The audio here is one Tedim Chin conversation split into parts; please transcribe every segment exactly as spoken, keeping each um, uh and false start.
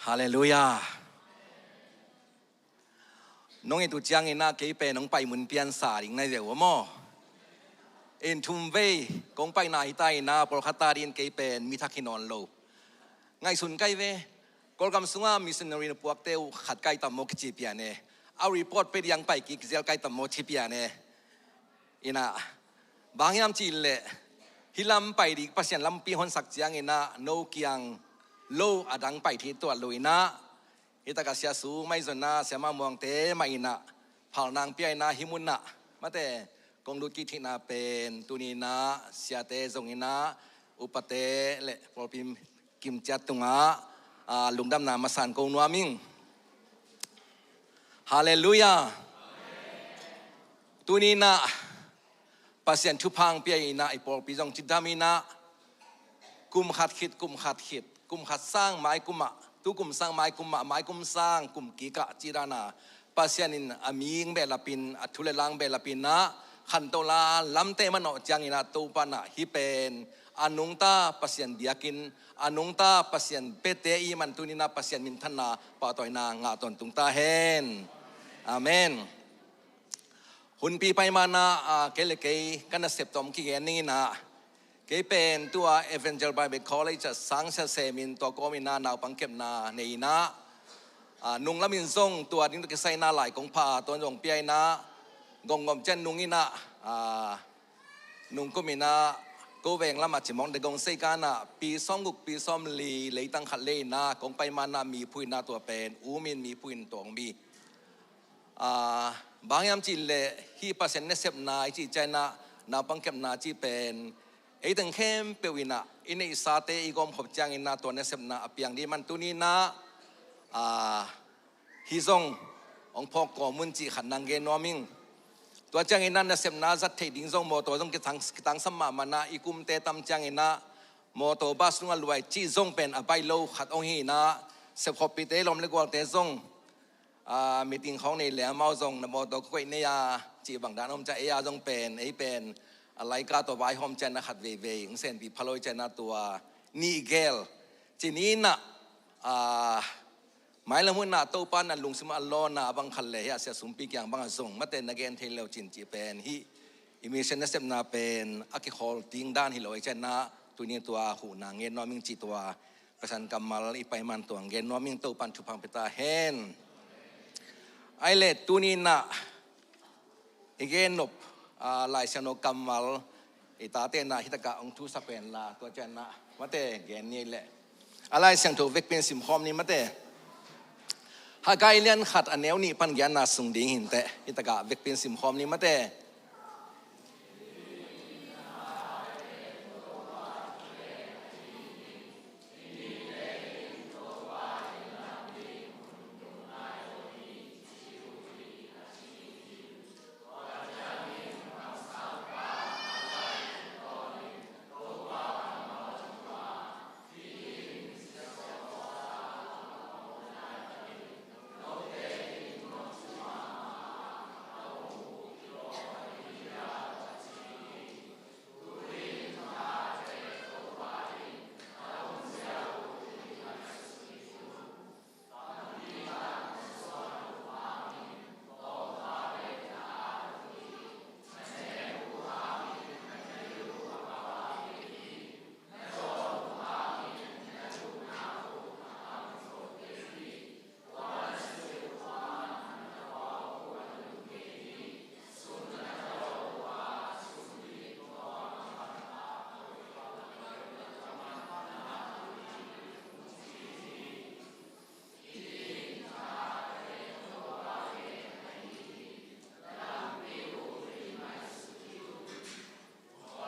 Halleluiah. Nong it uh ciangin ah kei pen hong pai mun piansa ding na hi ve uh maw. In thum vei kong paina hi ta in ah pawlkhat ta dingin kei pen mi thak hi nawn lo. Ngaihsun kai ve. Kawlgam sungah missionary na puakte uh khat kai tam maw kici pian e. A report pe ding pai kik zel kai tam maw ci pian e. In ah bang hiam cih leh hih lam pai ding Pasian lampi honsak ciangin ah no kiang lo a dang pai thei tuat lo in ah, hih takah Sia Sung mah i zon ah Sia Ma Muangte mah in ah phalna hong pia in ah hih mun ah mate kong lut kik theihna pen tuni in ah siate zong in ah upate le pawlpi kim ciat tungah, ah, lungdamna masa in ko nuam ing. Halleluiah. Tuni in ah Pasian thupha hong pia in ah i pawlpi zong cidam in ah kum khat khit, kum khat khit, kum khat sang mai kum ah, tu kum sang mai kum ah, mai kum sang kum kik ah ci dan a Pasian in a mi hong behlap in, a thu le la hong behlap in ah khantoh la lamte manawh ciangin ah Topa in ah hih pen a nungta Pasian biakinn, a nungta Pasian piate i hih man tuni in ah Pasian minthanna pahtawina ngah tawntung ta hen. Amen. Hunpi pai ma in ah, ah, kei le kei ka nasep tawh kigen ning in ah, kei pen tua Evangel Bible College ah sang sia semin tua kawm in ah naupang kepna nei in ah, ah, nung lamin zong tua ding tawh kisai in ah lai kong pha tuan zong pia in ah, gawmgawm ciang nung in ah, ah, nung kum in ah ko veng lam ah Cimawng Dagon Seika in ah pi sawmguk pi sawmli leitang khat le in ah kong pai ma in ah mi phu in ah tua pen U Min mi phu in tua hong mi. Ah, bang hiam cih leh hih Pasian nasepna i cih ciang in ah naupang kepna cih pen ei teng khempeuh in ah i neihsate i gawmkhop ciangin ah tua nasepna a piang ding man tuni in ah, ah, hih zong hong phawk kawm un cih khat nang gen nuam ing. Tua ciangin ah nasepna zat theih ding zong mawtaw zong kitang, kitangsam mahmah in ah i kumte tam ciangin ah mawtaw bus sungah luai cih zong pen a baih lo khat hong hi in ah sepkhoppite lawm le gualte zong, ah, meeting khawng nei leh amau zong na mawtaw ka koih nei a cih bang dan om ciang ei a zong pen, ei pen a laika tawh vaihawm ciang in ah khat veivei hong senpih pha lo i ciang in ah tua nih gel ci ni in ah, ah, mailam hun ah Topa in ah lungsim a lawna a bang khat le hih a Sia Sumpi kiang bang a zong mate na gen thei lo cin cih pen hih i mission nasepna pen a kikhawl ding dan hi lo i ciang in ah tuni tua huhna ngen nuam ing cih tua Pasian kammal i pai man tua ngen nuam ing. Topa in thupha hong pia ta hen. Ai le tuni in ah i gen nop, ah, Lai Siangtho kammal i tate in ah hih takah hong thusak pen la tua ciang in ah mate gen ni leh a Lai Siangtho vekpi in simkhawm ni mate. Haggai lian khat a neu nih pan giatna sung ding hi inteh, hih takah vekpi in simkhawm ni mate.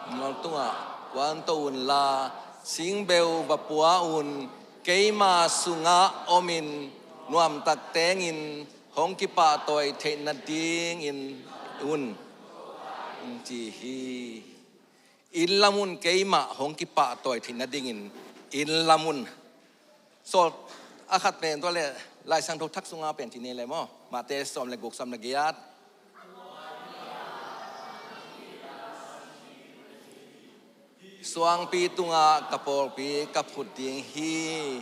Mual tungah kuanto unla, singbeu va pua un, keima sungah omin, nuamtak tengin hong kipahtawi theih nadingin un, ci hi. Inn lam un, keimah hong kipahtawi theih nadingin inn lam un. Sawl a khat pen tua le Lai Siangtho Thak sunga pen ci ni le maw, Mate sawm le guk sawm le giat. Suangpi tungah ka pawlpi ka phut ding hi.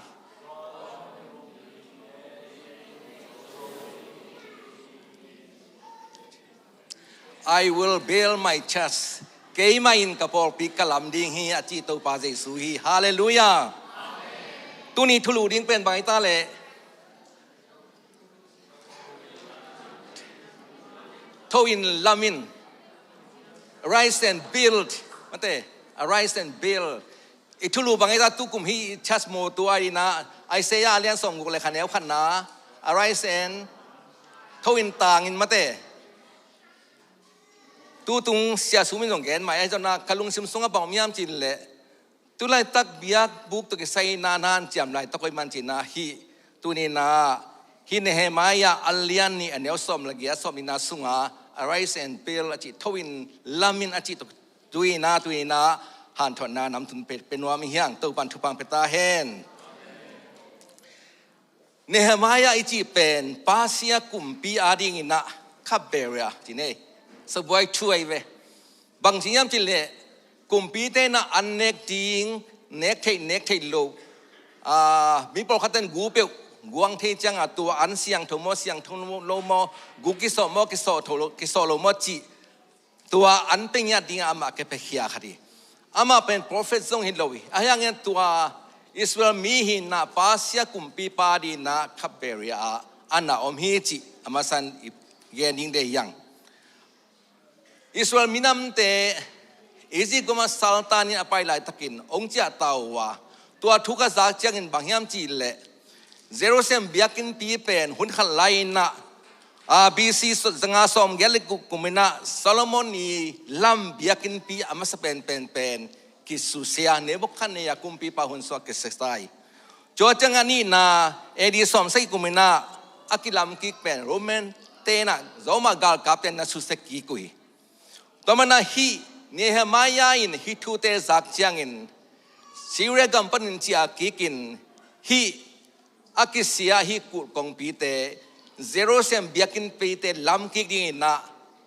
I will build my church. Keimah in ka pawlpi ka lam ding hi, a ci Topa Jesu hi. Halleluiah. Tuni thulu ding pen bang hi ta leh, tho in, lam in. Arise and build. Mate, arise and build. I thulu bang hi ta, tukum hih church mawtaw a dingin ah, Isaiah a lian sawmguk le khat, neu khatna, arise and, tho in, tang in, mate. Tutung siasum in zong gen mai, ahi zongin ah ka lungsim sungah bang om hiam cih leh, tulaitak biakbuk tawh kisai-in ah na hanciam laitak ahih manin ah, hih tuni-in ah, hih Nehemiah a lian nih, a neu sawm le giat, sawm nihna sungah, arise and build a cih, tho in, lam in a cih tawh, tuni-in ah, tuni-in ah hanthotna namtun pia, pia nuam hi hang. Topa'n thupha pia ta hen. Nehemiah i cih pen Persia kumpi a dingin ah cupbearer ci ni. Sabuai thu ahi ve. Bang ci hiam cih leh, kumpite in ah an nek ding, nek theih, nek theih loh, ah, mi pawlkhat in gu peuh, guang thei ciangin ah, tua an siangtho maw, siangtho lo maw, gu kisawh maw, kisawh tho lo, kisawh lo maw cih, tua an pia ngiat dingin amah kipiakhia khat hi. Amah pen prophet zong hi lo hi. Ahih hangin tua Israel mi hi-in ah Persia kumpipa dingin ah cupbearer ah a na om hi cih a masa-in i gen ding deih hi hang. Israel minamte Egypt gam ah saltan in a pai laitakin hong ciah ta uh a, tua thu ka zak ciangin bang hiam cih leh, Jerusalem biakinnpi pen hun khat lai-in ah, ah, B C so-, zanga sawmgiat le guk kum in ah Solomon i lam biakinnpi a masa penpen pen kisusia, Nebuchadnezzar kumpipa hun sungah kisusia hi. Tua ciang a nihna, A D sawmsagih kum in ah a kilam kik pen Roman-te in ah, Roma galkapte in ah susia kik uh hi. Tua manin ah hih Nehemiah in hih thute zak ciangin Syria gam panin ciah kikin hih a kisia hih kulh kongpite, Jerusalem biakinnpite lam kik dingin ah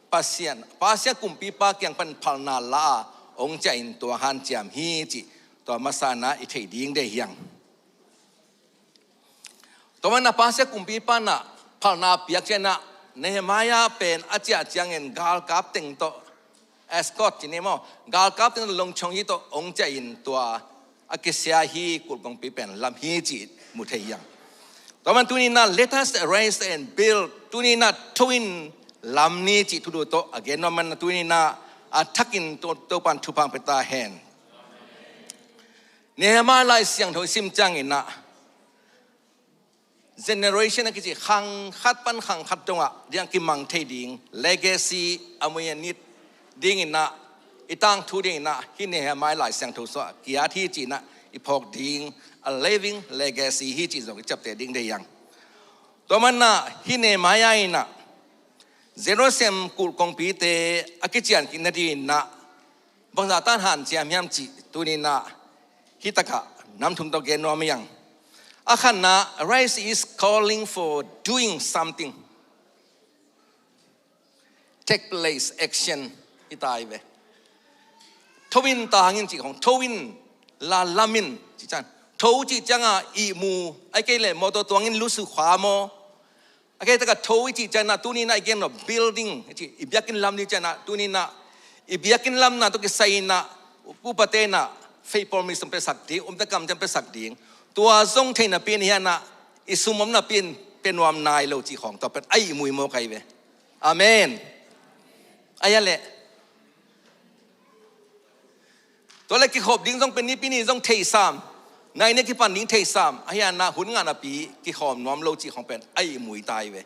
Persia, Persia kumpipa kiang pan phalna la a hong ciah in tua hanciam hi cih tua masa-in ah i theih ding deih hi hang. Tua manin ah Persia kumpipa in ah phalna piak ciangin ah Nehemiah pen a ciah ciangin galkap teng tawh, escort ci ni maw, galkap teng tawh, longchong hi tawh hong ciah in tua a kisia hih kulh kongpi pen lam hi cih mu thei hi hang. Tua manin tuni-in ah, let us arise and build. Tuni-in ah tho in, lam ni cih thulu tawh a gen nuam manin ah, tuni-in ah a thakin To-, Topa'n thupha pia ta hen. Nehemiah Lai Siangtho i sim ciangin ah, generation a kici, khang khat pan khang khat dongah ding a kimang thei ding, legacy a mui a nit dingin ah, i tangthu dingin ah hih Nehemiah Lai Siangtho sungah ki-at hi cih in ah i phawk ding, a living legacy hi cih zong i ciapteh ding deih hi hang. Tua manin ah hih Nehemiah in ah Jerusalem kulh kongpite a kician kik nadingin ah bangzah tan hanciam hiam cih tuni-in ah hih takah nam thum tawh gen nuam hi hang. A khatna, rise is calling for doing something. Take place, action, hi ta hi ve. Tho in, tang in cih khawng, tho in, la lam in cih ciang. Tho cih ciangah ihmu, ahih kei leh mawtaw tuangin lusu khua maw, a kei takah tho i cih ciangin ah, tuni-in ah i gen lo building i cih, i biakinn lam ding ciangin ah, tuni-in ah i biakinn lamna tawh kisai-in ah upate in ah faith promise hong piasak ding, umte kamciam piasak ding. Tua zong thei napi-in, hi-in ah i sum om napi-in pia nuam nai lo cih khawng, tua pen a ihmu hi mawk ahi ve. Amen. Ahi a leh, tua leh kikhop ding zong pen Nipi ni zong theisam, nai ni a kipan ding theisam, ahih hangin ah hun ngah napi kikhawm nuam lo cih khawng pen a ihmu hi ta hi ve.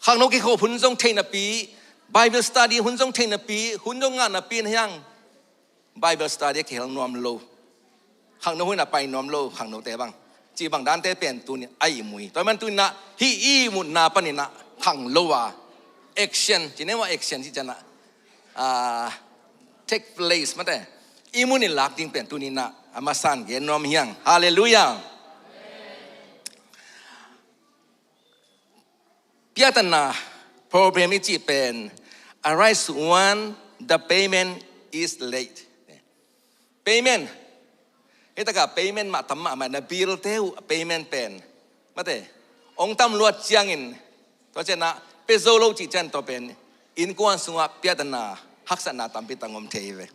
Khangno kikhop hun zong thei napi, Bible study hun zong thei napi, hun zong ngah napi-in, hi hang, Bible study a kihel nuam lo, khangno hun a pai nuam lo, khangnote bang, cih bang dante pen tuni-in a ihmu hi. Tua ahih manin tuni-in ah hih ihmutna panin ah khanglo a, action, ci ni maw, action cih ciangin ah, ah, take place, mate, ihmut in lak ding pen tuni-in ah a masa-in gen nuam hi hang. Halleluiah. Piatanna problem i cih pen, arise when the payment is late. Payment. Hih takah payment mah tam mahmah, na bill-te uh a payment pen, mate, hong tam luat ciangin, tua ciangin ah pia zo lo cih ciang, tua pen innkuan sungah piatana, haksatna tampi tak om thei ve.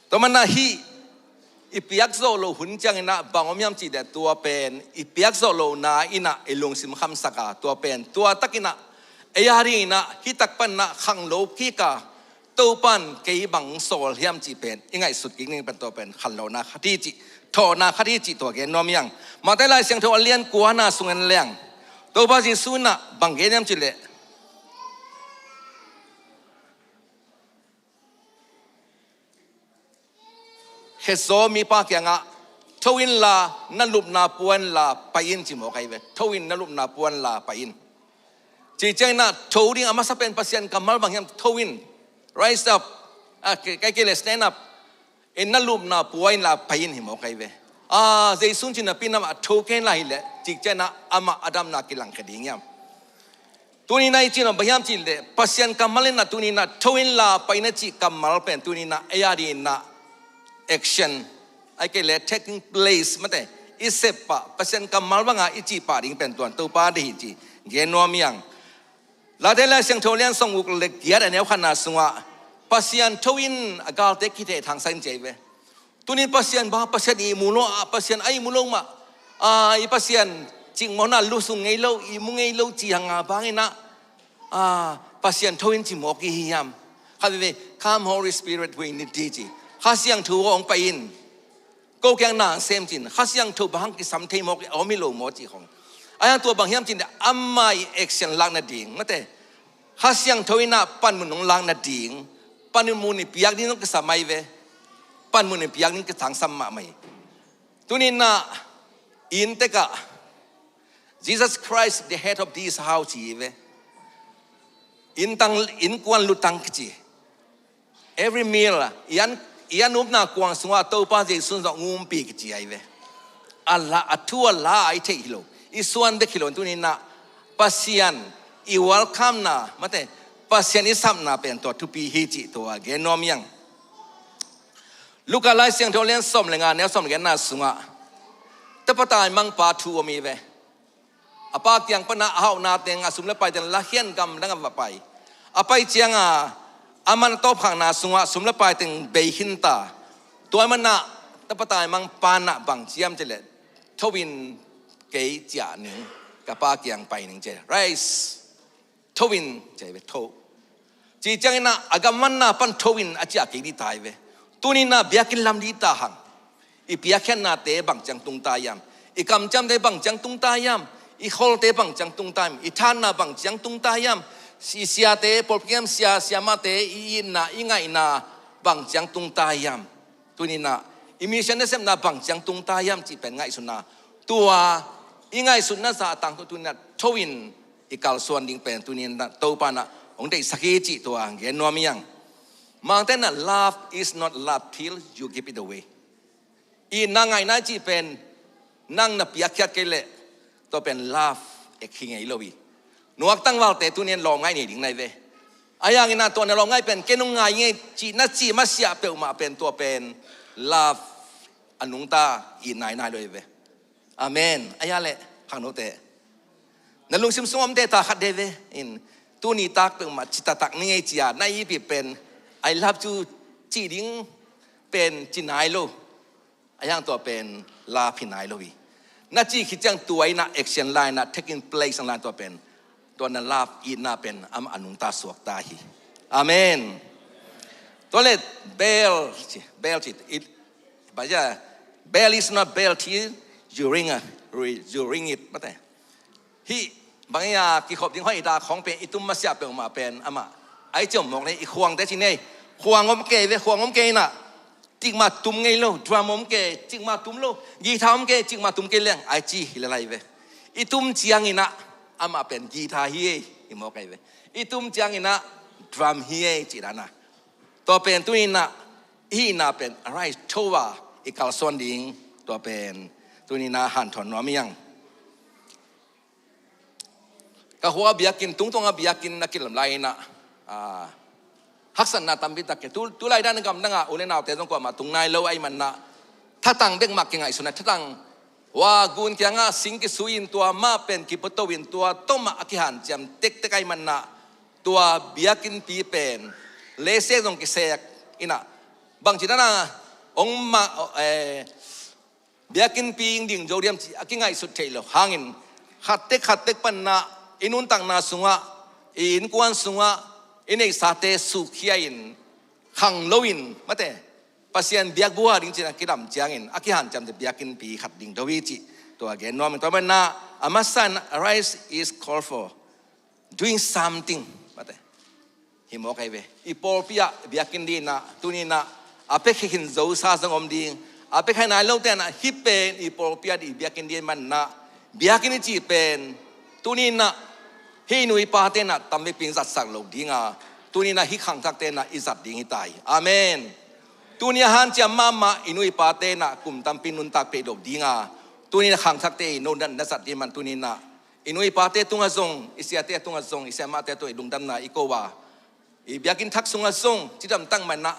Tua manah hih i piakzawh loh hun cianginah bang om hiam cihleh tua pen i piakzawh lohna innah i lungsim khamsak a, tua pen tua takinah ei a dinginah hih tak paninah khanglo kik a, Topan kei bang sawl hiam cih pen i ngaihsut kik ning pen tua pen khanlohna khat hi cih, thawhna khat hi cih tua gen nuam hiang. Mate Lai Siangtho a lian kuana sungin leng Topa Jesu innah bang gen hiam cihleh khezaw mipa kiangah, "Tho inla, na lupna pua inla pai in," ci mawk ahi ve. "Tho in, na lupna pua inla pai in." Cih cianginah tho ding a masa pen Pasian kammal bang hiam? "Tho in, rise up." A, kei, kei, kei le, "Stand up." "In, na lupna pua inla pai in," hi mawk ahi ve. A, Jesu in cih napi inah amah tho kei inla hileh cih cianginah amah a damna kilangkhia ding hiam? Tuni inah i cih nuam bang hiam cihleh Pasian kammal innah tuni inah tho inla pai in a cih kammal pen tuni inah ei a dinginah action, ahih kei leh taking place, mate, i sep pah, Pasian kammal banga i cih pah ding pen tuan Topa deih hi cih gen nuam hiang. Late Lai Siangtho lian sawmguk le giat a neu khatna sungah Pasian tho in, a galte kithehthangsak in ci ahi ve. Tuni Pasian bang, Pasian ihmu lo, a, Pasian a ihmu lo mah, a, i Pasian cikmawhna lusung ngei lo, ihmu ngei lo ci hanga banginah, a, Pasian tho in ci mawk i hi hiam? Kha veve, "Come Holy Spirit, we need thee," ci. "Kha Siangtho aw hong pai in. Ko kiang na sem cin." Kha Siangtho bang hang kisam thei mawk i a om hi lo maw cih khong. Ahi hang tua bang hiam cin amah i action lakna ding, mate, Kha Siangtho innah panmun hong lakna ding, panmun i piak ding hong kisam ahi ve. Panmun i piak ding kitangsam mahmah hi. Tuni inah i inntekah, "Jesus Christ, the head of this house," ci hi ve. Inntang, innkuan lutang kici. Every meal, i an, i an upna kuang sungah Topa Jesu in zong ngumpi kici ahi ve. A la, a thu a la a i theih hi lo, i suan bek hi lo, tuni inah Pasian i welcome-na, mate, Pasian i sapna pen tua thupi hi cih tua gen nuam hiang. Luka Lai Siangtho lian sawm le nga neu sawm le giatna sungah tapa taimangpa thu om hi ve. A pa kiang panah a hauhna teng, a sum le pai teng lakhia in gamdang ah va pai. A pai cianga a man a tawpkhakna sungah sum le pai teng bei khinta. Tua manah tapa taimangpa inah bang ci hiam cihleh, "Tho in kei ciah ning, ka pa kiang pai ning," ci. "Rise. Tho in," ci ahi ve, "tho." Cih cianginah a gamvanna pan "Tho in," a ciah kik dih ta ahi ve. Tuni inah biakinn lam dih ta hang. I piakkhiatnate bang ciang tungta hiam? I kamciamte bang ciang tungta hiam? I kholte bang ciang tungta hiam? I thahatna bang ciang tungta hiam? I siate, pawlpi kiam sia, siamahte i itna, i ngaihna bang ciang tungta hiam? Tuni inah i mission nasepna bang ciang tungta hiam cih pen ngaihsutna. Tua i ngaihsutna zah a tangthu tuni inah "Tho in," i kalsuan ding pen tuni inah Topa inah hong deihsak hi cih tua gen nuam hiang. Mangte inah, "Love is not love till you give it away." Itna ngaihna cih pen nang na piakkhiat kei leh tua pen love ek hi ngei lo hi. Nuak tangvalte tuni in lawmngaih nei ding na hi ve. Ahi hangin ah tua na lawmngaih pen ken hong ngai ngei cih na cih masiah peuhmah pen tua pen love a nungta, itna hi nai lo hi ve. Amen. Ahi a leh khangnote, na lungsim sung omte ta khat de ve in, tuni tak peuhmah ci taktak ni ngei ci-a na ipih pen "I love you" cih ding pen ci nai lo. Ahi hang tua pen love hi nai lo hi. Na cih khit ciang tua in ah action la in ah, taking place la in tua pen, tua na love, itna pen amah a nungta suakta hi. Amen. Tua leh bell ci, bell ci, it, baca, "Bell is not bell till you ring a, you ring it." Mate. Hih bang hi a, kikhop ding hoih dak khawng pen i tum masiah peuhmah pen amah ai ciam mawk leh i khuangte ci nei. Khuang om kei ve, khuang om kei in ah cikmah tum ngei lo, drum om kei, cikmah tum lo, guitar om kei, cikmah tum kei leng ai ci hi le lai ve. I tum ciangin ah amah pen guitar hi ei, hi mawk ai ve. I tum ciangin ah drum hi ei cih dan a. Tua pen tuni in ah i hihna pen arise, tho a i kalsuan ding, tua pen tuni in ah hanthawn nuam hi hang. Ka khua biakinn, tungtawnga biakinn a kilam lai in ah, ah, haksatna tampi tak kei. Tu, tulai dan a gamdang ah u le naute zong kuamah tung nai lo ahih manin ah, thatang bek mah kingaihsun a, thatang, wa, gun kiangah sing kisui in tua mah pen kipuato in tua tawh mah a kihanciam tektek ahih manin ah, tua biakinnpi pen leisek zong kisek in ah, bangci dan a hong ma, eh, biakinnpi ding zo diam ci a kingaihsut theih loh hangin, khattek khattek pan ah i nuntakna sungah, i innkuan sungah i neihsate sukkhia-in, khanglo-in, mate, Pasian biakbuk a ding ci-in a kilam ciangin a kihanciamte biakinnpi khat ding do hi cih tua gen nuam in. Tua manin ah, a masa in, arise is called for doing something, mate, hi mawk ahi ve. I pawlpi ah biakinn ding in ah, tuni in ah a pia khin zosa zong om ding, a pia khin nai lote in ah, hih pen i pawlpi ah i biakinn ding manin ah, biakinn i cih pen tuni in ah hih nu i pate in ah tam vekpi in zatsak lo ding a, tuni in ah hih khangthakte in ah i zat ding hi ta hi. Amen. Tuni a hanciam mahmah i nu i pate in ah kum tampi nuntak pia lo ding a, tuni in ah khangthakte i no na, na zat ding man, tuni in ah i nu i pate tungah zong, i siate tungah zong, i siamahte tungah i lungdamna i ko a, i biakinn thak sungah zong cidam tak manin ah,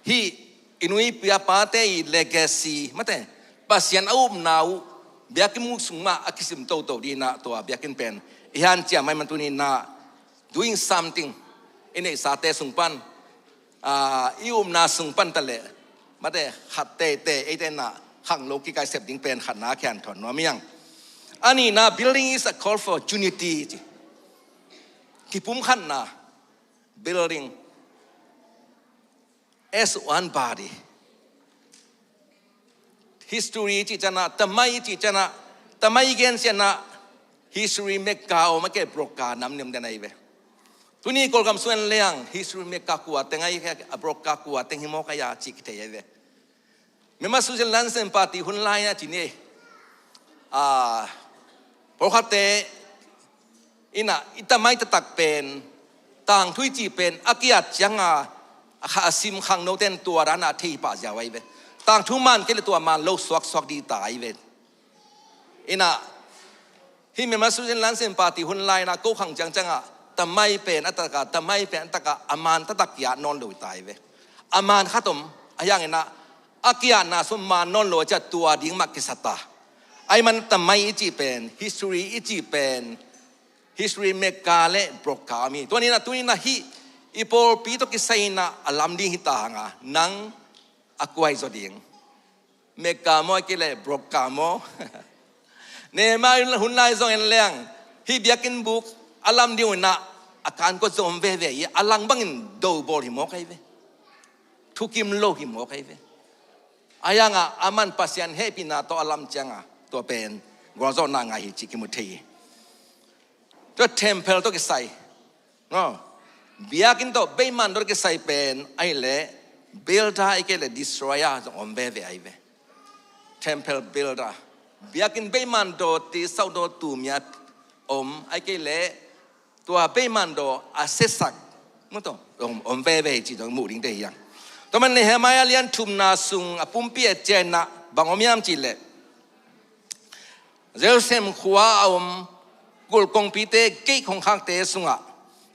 hih i nu i pate i legacy, mate, Pasian a upna uh biakinn muk sung mah a kisim toto ding in ah, tua biakinn pen i hanciam ahih man tuni in ah doing something, i neihsate sung pan, ah, i upna sung pan ta leh, mate, khat teitei eite in ah khanglo kikaisep ding pen khatna a kihanthawn nuam hi hang. A nihna, building is a call for unity ci. Kipumkhatna, building as one body. History i cih ciang ah, tamai i cih ciang ah, tamai i gen ciang ah, history maker om a, kei broker nam niam den ahi ve. Tuni Kawlgam sung en leng history maker kua teng ahi, a broker kua teng hi mawk ahi a cih kithei ahi ve. Myanmar Socialist Lands and Party hun lai-a ci ni, ah, pawlkhatte in ah i tamai taktak pen, tangthu i cih pen a ki-at ciang a, a kha a sim khangnote in tua dan a thei pah ziau ahi ve. Tangthu man kei leh tua man lo suaksuak ding ta ahi ve. In ah, hih Myanmar Socialist Lands and Party hun lai-in ah ko khang ciangciang ah, tamai pen a tak a, tamai pen a tak a, a man taktak ki-at nawn lo ta ahi ve. A man khat om, ahi hangin ah, a ki-atna sung man nawn lo a ciah tua ding mah kisa ta. Ahih man tamai i cih pen, history i cih pen, history maker le broker om hi. Tua ni in ah, tuni in ah hih i pawlpi tawh kisai in ah a lam ding hi ta hang a, nang a kua hi zaw ding? Maker maw, ahih kei leh broker maw? Nehemiah hun lai zong en leng, hih biakinn buk a lam ding uh in ah a kan kua zong om veve hi, a lang bangin do bawl hi mawk ahi ve. Thukim lo hi mawk ahi ve. Ahi hang a, aman Pasian hehpihna tawh a lam ciang a, tua pen gualzawhna ngah hi cih kimu thei hi. Tua temple tawh kisai, no, biakinn tawh, beiman tawh kisai pen ahih leh builder ahih kei leh destroyer zong om veve ahi ve. Temple builder, biakinn beiman tawh, ti sau tawh, tu mi a om, ahih kei leh tua beiman tawh a siasak, maw, tua om, om veve hi cih zong muh dingte hi hang. Tua man Nehemiah lian thumna sung a pumpi a ciah in ah bang om hiam cih leh, Jerusalem khua a om kulh kongpite, gate kongkhakte sungah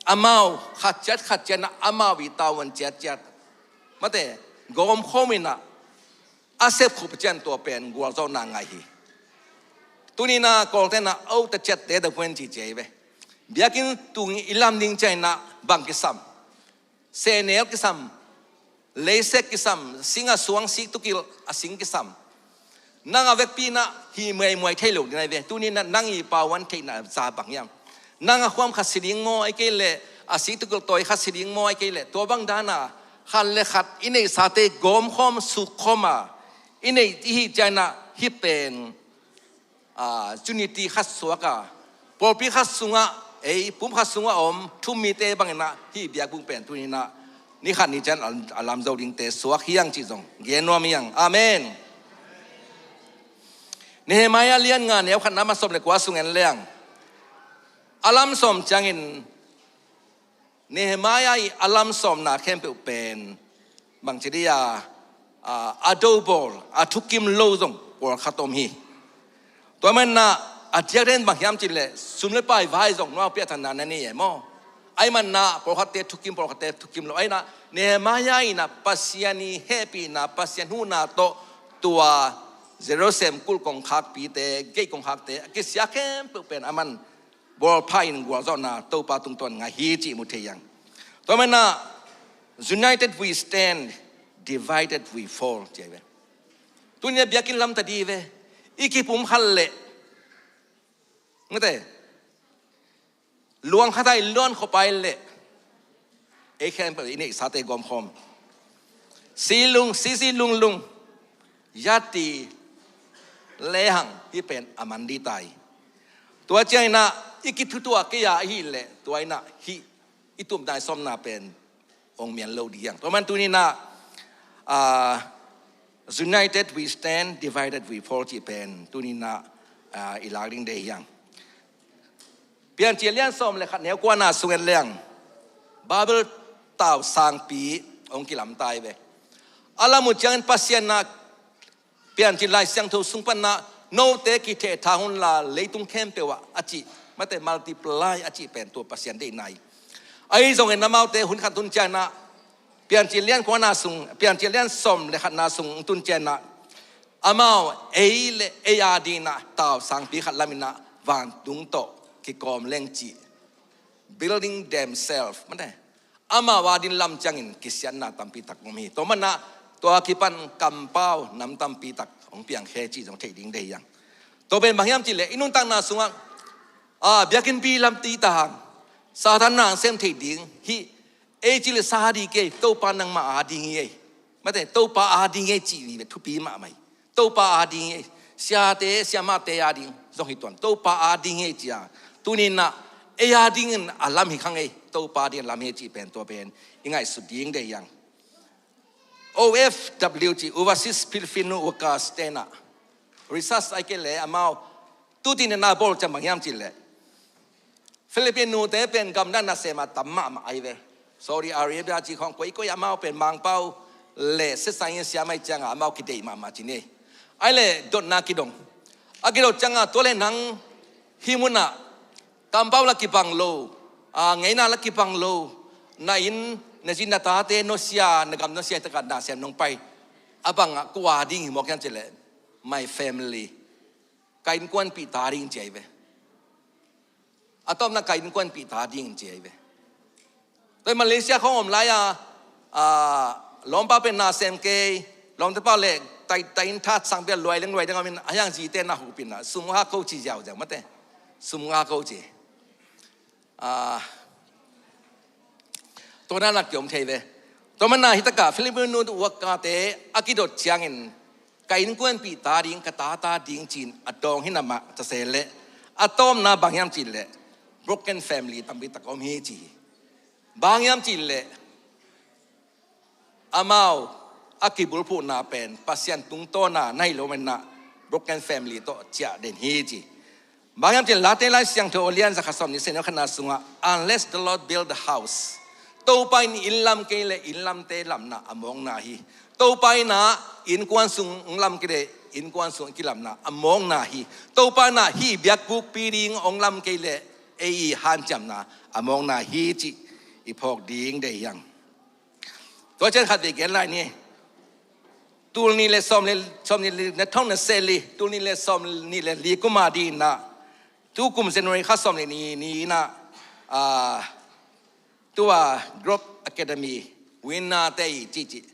amau khat ciat khat ciat in ah amau i tavuan ciatciat, mate, gawmkhawm in ah a sepkhup ciang tua pen gualzawhna ngah hi. Tuni in ah Kawlte in ah, o, ta ciatte, the point ci ci ahi ve. Biakinn tung i lam ding ciang in ah bang kisam? Sehnel kisam, leisek kisam, sing a suang, sik tukilh a sing kisam. Nang a vekpi in ah hi muaimuai thei lo ding ahi ve. Tuni in ah nang i pavuan theihna za bang hiam? Nang a khuam khat si ding maw, ahih kei leh a sik tukilh tawi khat si ding maw, ahih kei leh tua bang dan a khat le khat i neihsate gawmkhawm, sukkhawm a i neih i hih ciang in ah hih pen, ah, unity khat suak a, pawlpi khat sungah, ei, pum khat sungah om thu-um mite bang in ah hih biakbuk pen tuni in ah ni khat ni ciang a, a lam zo dingte suak hi hang cih zong gen nuam hi hang. Amen. Nehemiah lian nga, neu khatna, a sawm le kua sung en leng, a lam sawm ciangin Nehemiah i a lam sawmna khempeuh pen bangci dih a, a, a do bawl, a thukim lo zong pawlkhat om hi. Tua man in ah a diakdiak in bang hiam cih leh, sum le pai vai zong nuam a piahtana na nei e maw? Ahih man in ah pawlkhatte thukim, pawlkhatte thukim lo. Ahih in ah Nehemiah in ah Pasian i hehpihna, Pasian huhna tawh tua Jerusalem kulh kongkhakpite, gate kongkhakte a kisia khempeuh pen aman bawlpha in gualzawhna Topa tungtawn ngah hi cih mu thei hi hang. Tua manin ah, united we stand, divided we fall, ci ahi ve. Tuni a biakinn lam tadi ve. I kipum khat leh, mate, luang khat a i luan khop a i leh, ei khempeuh i neihsate gawmkhawm, si lung, si si lung lung, yati lehang hih pen a man ding ta hi. Tua ciangin ah i kithutuah kei a ahih leh, tua in ah hih i tupna i sawmna pen hong mian lo ding hi hang. Tua manin tuni in ah, ah, united we stand, divided we fall cih pen tuni in ah, ah, i lak ding deih hi hang. Piancil lian sawm le khat neu kuana sung en leng, Babel tau sangpi hong kilam ta hi ve. A lam uh ciangin Pasian in ah Piancil Lai Siangtho sung pan ah, note kithehthang un la leitung khempeuh ah, a cih, mate, multiply a cih pen tua Pasian deihna hi. Ahi zongin amaute hun khat tun ciangin ah, Piancil lian kuana sung, Piancil lian sawm le khatna sung tun ciangin ah, amau ei le ei a dingin ah tau sangpi khat lam in ah vantung tawh kikawm leng cih, building themselves, mate, amau a ding lam ciangin kisiatna tampi tak om hi. Tua manin ah tua kipan kampau nam tampi tak hong piang khe cih zong theih ding deih hi hang. Tua pen bang hiam cih leh i nuntakna sungah, ah, biakinnpi lam tita hang, Satan na hong sem theih ding hi. Ei cih leh sa ding kei, Topa nangmah a ding hi ei. Mate, Topa a ding hi ei cih vive thupi mahmah hi. Topa a ding hi ei. Siate, siamahte a ding zong hi tuan. Topa a ding hi ei ci a, tuni in ah ei a dingin a lam hi kha ngei. Topa a dingin a lam hi ei cih pen tua pen i ngaihsut ding deih hi hang. O F W ci, Overseas Filipino Workers te in ah research ahih kei leh amau tu tinin a bawl ciang bang hiam cih leh, Filipino te pen gamdang nasem a tam mahmah ahi ve. Saudi Arabia cih khawng koikoi amau pen Mangpau le siasang in siam ahih ciangin amau kideih mahmah ci ni. Ahih leh dotna kidong. A kidot ciangin tua leh nang hih munah kampau la kibang lo, a, ngeina la kibang lo, na inn, na zi, na tate nusia, na gam nusia, hi takah nasem nong pai, a bangah kua ding hi mawk hiam cih leh, my family, ka innkuanpihte a ding ci ahi ve. A tawpna ka innkuanpihte a ding ci ahi ve. Tua Malaysia khawng om lai-a, a, lawmpa pen nasem kei, lawmtepa le tai, tai inn thatsang bia luai leng luai leng om in, a hiang zite na hupin a, sum nga ko ci ziauziau mate. Sum nga ko ci. A, tua na nak kiom thei ve. Tua manin ah hi takah Filipino worker te a kidot ciangin ka innkuanpihte a ding, ka tate a ding ci-in a dawng hi na mah ta se leh, a tawpna bang hiam cih leh broken family tampi tak om hi ci hi. Bang hiam cih leh amau a kibulphuhna pen Pasian tungtawna na hi lo manin ah broken family tawh ciah den hi ci. Bang hiam cih leh Late Lai Siangtho a lian za khat sawmnih, sawmnih le khatna sungah, unless the Lord build the house, Topa in inn lam kei leh inn lamte lamna a mawkna hi. Topa in ah innkuan sung lam kei leh innkuan sung kilamna a mawkna hi. Topa in ah hih biakbukpi ding hong lam kei leh ei i hanciamna a mawkna hi cih i phawk ding deih hi hang. Tua ciang khat vei gen lai ni. Tul nih le sawm le, sawmnih le, na thong na se li, tul nih le sawmnih le li kum a dingin ah, tu kum January kha sawmnih ni, ni in ah, ah, tua Grove Academy winner te i cihcih,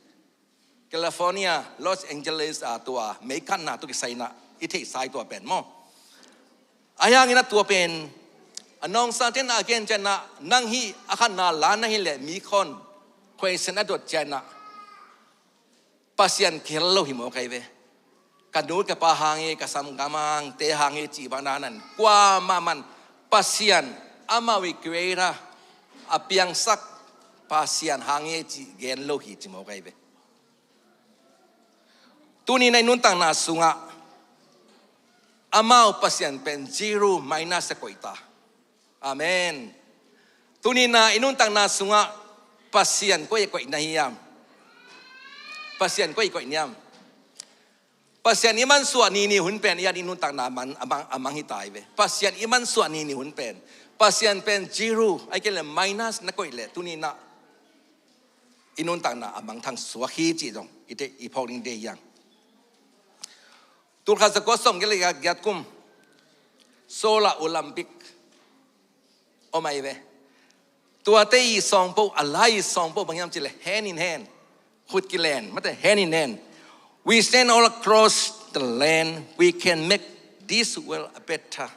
California, Los Angeles a tua meikanna tawh kisai in ah i theihsa hi tua pen maw. A hiangin ah tua pen a nawngsa ten a gen ciangin ah, nang hih a khatna la na hih leh mi khawng question a dot ciangin ah, Pasian kihel lo hi mawk ahi ve. Ka nu ka pa hang hi, ka sam ka mangte hang hi cih bang dan in, kuamah man Pasian, amau i creator, a piangsak Pasian hang hi cih gen lo hi ci mawk ahi ve. Tuni in ah i nuntakna sungah amau Pasian pen zero, minus a koih ta. Amen. Tuni in ah i nuntakna sungah Pasian koi a koih na hiam? Pasian koi a koih na hiam? Pasian i mansuah ni ni hun pen i a ding nuntakna a mang, a mang, a mang hi ta hi ve. Pasian i mansuah ni ni hun pen, Pasian pen zero, ahih kei leh minus na koih leh, tuni in ah i nuntakna a mangthang suak hi cih zong i te, i phawk ding deih hi hang. Tul khat za kua sawmgiat le giat kum Seoul ah Olympic om ahi ve. Tuate i sawngpo, a lai i sawngpo bang hiam cih leh hand in hand, khut kilen, mate, hand in hand. We stand all across the land, we can make this world a better.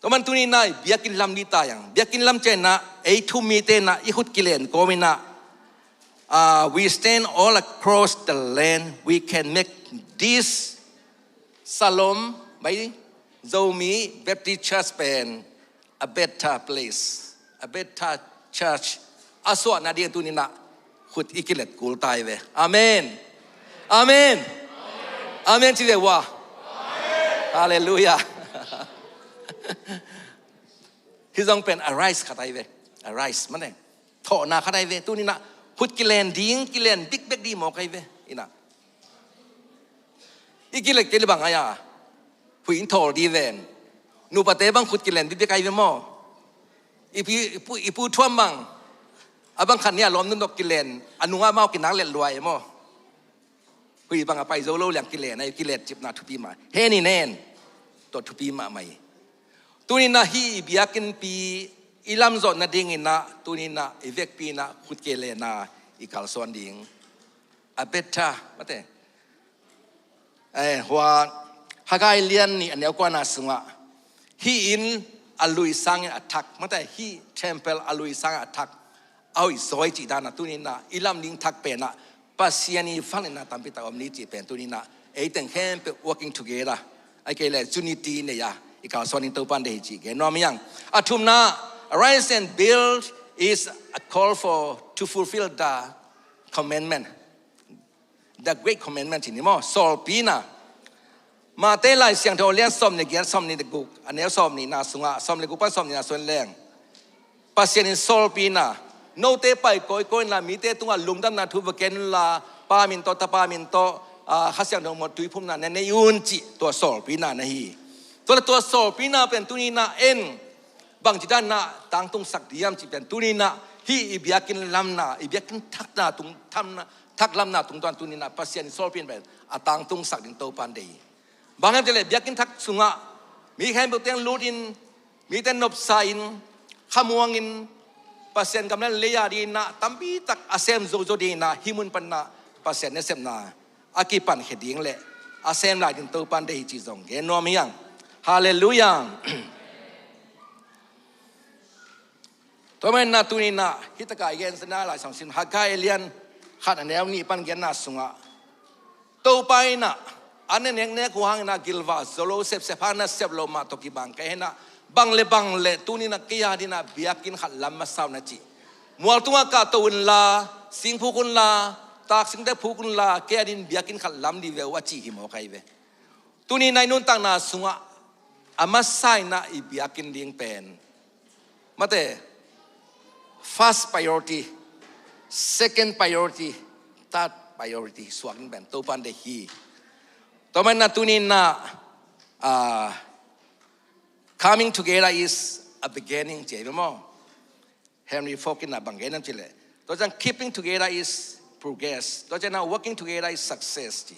Tua man tuni in ah i biakinn lam ding ta hiang, biakinn lam ciang in ah ei thu-um mite in ah i khut kilen kawm in ah, uh, we stand all across the land, we can make this Shalom by Zomi Baptist Church pen a better place, a better church a suahna ding tuni in ah khut i kilet kul ta hi ve. Amen. Amen. Amen ci ve ua. Halleluiah. Hih zong pen arise khat ahi ve. Arise, mate, thawhna khat ahi ve. Tuni in ah khut kilen ding, kilen bikbek ding mawk ahi ve. In ah i kilet kei leh bang ahi a, huih in thawl ding ven. Nupate bang khut kilen bikbek ahi ve maw? I pu, i pu, i pu Thuam bang, a bang khat ni a lawm nunok kilen, a nungah amau kinak let lua e maw? Huih bang a pai zo lo liang kilen ahi, kilet cipna thupi mah. Hand in hand, tua thupi mahmah hi. Tuni in ah hih i biakinnpi i lamzawh nading in ah, tuni in ah i vekpi in ah khut kilenna i kalsuan ding. A better, mate, eh, hua, Haggai lian nih a neu kuana sungah, hih inn a lui sangin a thak, mate, hih temple a lui sangin a thak a hoih zaw hi cih dan ah, tuni in ah i lam ding thak pen ah Pasian i vangliatna tampi tak om ni cih pen tuni in ah ei teng khempeuh working together, ahih kei leh unity nei a i kalsuan ding Topa'n deih hi cih gen nuam hi hang. A thumna, arise and build is a call for to fulfill the commandment. The Great Commandment ci ni maw, sawlpina. Mate Lai Siangtho lian sawm nih giat, sawm nih le guk, a neu sawm nihna sungah, sawm le guk pan sawm nihna sung leng, Pasian in sawlpina, note pai kawikawi inla, mite tungah lungdamna thu va gen unla, Pa min tawh, Tapa min tawh, ah, Kha Siangtho min tawh tuiphumna na nei un cih tua sawlpina na hi. Tua le tua sawlpina pen tuni in ah en bangci dan in ah tangtungsak diam cih pen tuni in ah hih i biakinn lamna, i biakinn thakna tung, thamna, thak lamna tungtawn tuni in ah Pasian in sawlpina pen a tangtungsak ding Topa'n deih hi. Bang hiam cih leh biakinn thak sungah mi khempeuh teng lut in, mite nopsa in, khamuang in, Pasian gam le lei a ding in ah tampi tak a sem zozo ding in ah hih mun pan ah Pasian nasepna a kipankhia ding le a sem lai ding Topa'n deih hi cih zong gen nuam hi hang. Halleluiah. Tua manin ah tuni in ah hih takah i gensiatna Lai Siangtho sim Haggai lian khat a neu nih pan genna sungah, Topa in ah an ne neknek uh hangin ah gilvah zo lo, sepsep hangin ah sep loh mah tawh kibang ka hi in ah, bang le bang le tuni in ah kei a ding in ah biakinn khat lam masa un a cih. Mual tungah kahto unla, sing phuk unla, taksingte phuk unla, kei a ding in biakinn khat lam dih ve uh a cih hi mawk ahi ve. Tuni in ah i nuntakna sungah a masa in ah i biakinn ding pen, mate, first priority, second priority, third priority suak ding pen Topa'n deih hi. Tua manin ah tuni in ah, ah, coming together is a beginning ci hi ve maw? Henry Ford in ah bang gen hiam cih leh, tua ciang keeping together is progress, tua ciang ah working together is success ci.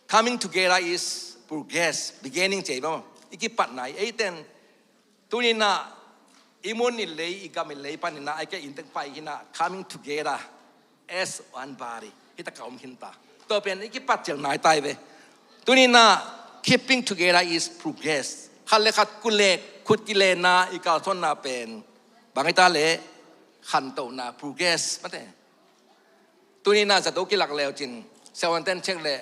Coming together is progress, beginning ci hi ve maw? I kipatna hi. Ei teng tuni in ah i mun i lei, i gam i lei pan in ah, ahih kei leh inn teng pai hi in ah coming together as one body, hih takah om khin ta. Tua pen i kipat ciang nai ta hi ve. Tuni in ah keeping together is progress. Khat le khat khut le khut kilenna, i kalsuanna pen bang hi ta leh khantohna, progress, mate. Tuni in ah zato kilak leu cin, siavuante'n check leh,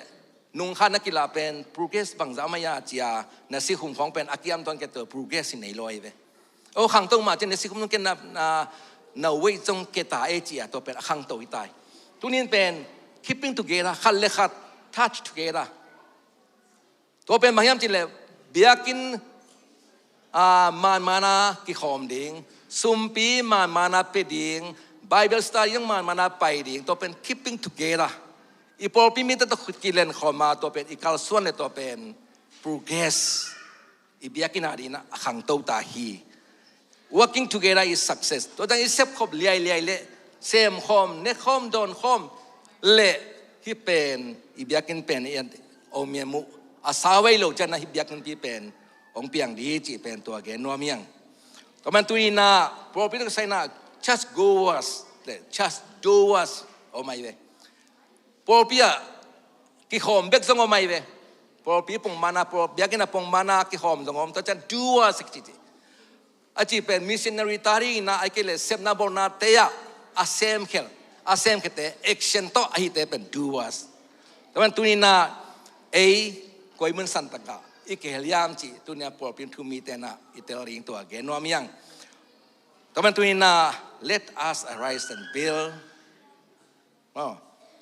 nung khat na kilah pen progress bangzah om a hia ci a, na sikhum khawng pen a kiam tawn kei, tua progress hi nei lo ahi ve. O, khangto mah cin na sikhum khawng kei na, na, na weight zong kei ta e ci a, tua pen a khangto hi ta hi. Tuni in pen keeping together, khat le khat touch together. Tua pen bang hiam cih leh biakinn, ah, manmana kikhawm ding, sumpi manmana pia ding, Bible study zong manmana pai ding, tua pen keeping together. I pawlpi mite tawh khut kilen khawm a, tua pen i kalsuan le tua pen progress. I biakinn a ding in ah a khangto ta hi. Working together is success. Tua ciang i sepkhop liailiai le, semkhawm, nekhawm, dawnkhawm le, hih pen i biakinn pen i en om hiam uh, a sau vei lo ciang ah hih biakinnpi pen hong piang ding hi cih pen tua gen nuam hi hang. Tua man tuni-in ah pawlpi tawh kisai-in ah church goers le church doers om ahi ve. Pawlpi ah kikhawm bek zong om ahi ve. Pawlpi pongmawhna, pawl biakinn ah pongmawhna kikhawm zong om, tua ciang doers kici ci. A cih pen missionary ta dingin ah, ahih kei leh sepna bawlnate ah a semkhel, a semkhialte, action tawh a hihte pen doers. Tua man tuni-in ah ei koi mun san takah i kihel hiam cih tuni-in ah pawlpi thu mite in ah i tel ding, tua gen nuam hi hang. Tua man tuni-in ah let us arise and build. Aw,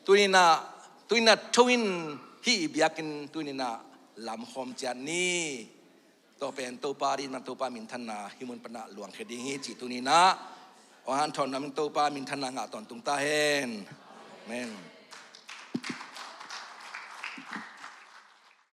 tuni-in ah, tuni-in ah tho in, hih i biakinn tuni-in ah lamkhawm ciat ni. Tua pen Topa ding man, Topa minthanna hih mun pan ah luangkhia ding hi cih tuni-in ah hong hanthawn nuam ing. Topa minthanna ngah tawntung ta hen. Amen.